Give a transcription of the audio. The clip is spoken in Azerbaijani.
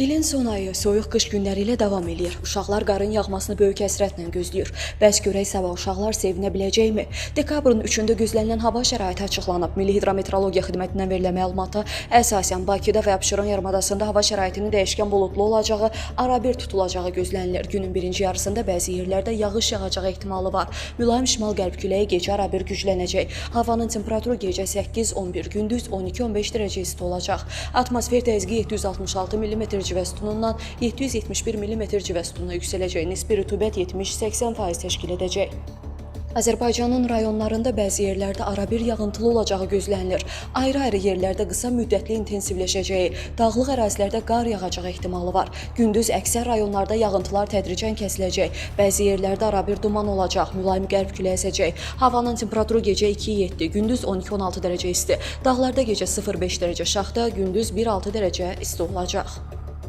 İlin son ayı soyuq qış günləri ilə davam eləyir. Uşaqlar qarın yağmasını böyük həsrətlə gözləyir. Bəs görək sabah uşaqlar sevinə biləcəkmi? Dekabrın 3-ündə gözlənilən hava şəraiti açıqlanıb. Milli Hidrometeorologiya Xidmətindən verilən məlumata əsasən Bakıda və Abşeron yarımadasında hava şəraitinin dəyişkən buludlu olacağı, arabir tutulacağı gözlənilir. Günün birinci yarısında bəzi yerlərdə yağış yağacağı ehtimalı var. Mülayim şimal-qərb küləyi gecə arabir güclənəcək. Havanın temperaturu gecə 8-11, gündüz 12-15 dərəcə isti olacaq. Atmosfer təzyiqi 766 mm civə sütunundan 771 mm civə sütununa yüksələcək. Nisbi rütubət 70-80% təşkil edəcək. Azərbaycanın rayonlarında bəzi yerlərdə arabir yağıntılı olacağı gözlənilir. Ayrı-ayrı yerlərdə qısa müddətli intensivləşəcəyi, dağlıq ərazilərdə qar yağacağı ehtimalı var. Gündüz əksər rayonlarda yağıntılar tədricən kəsiləcək. Bəzi yerlərdə arabir duman olacaq, mülayim qərb küləyi əsəcək. Havanın temperaturu gecə 2-7, gündüz 12-16 dərəcə isti. Dağlarda gecə 0-5 dərəcə şaxta, gündüz 1-6 dərəcə isti olacaq.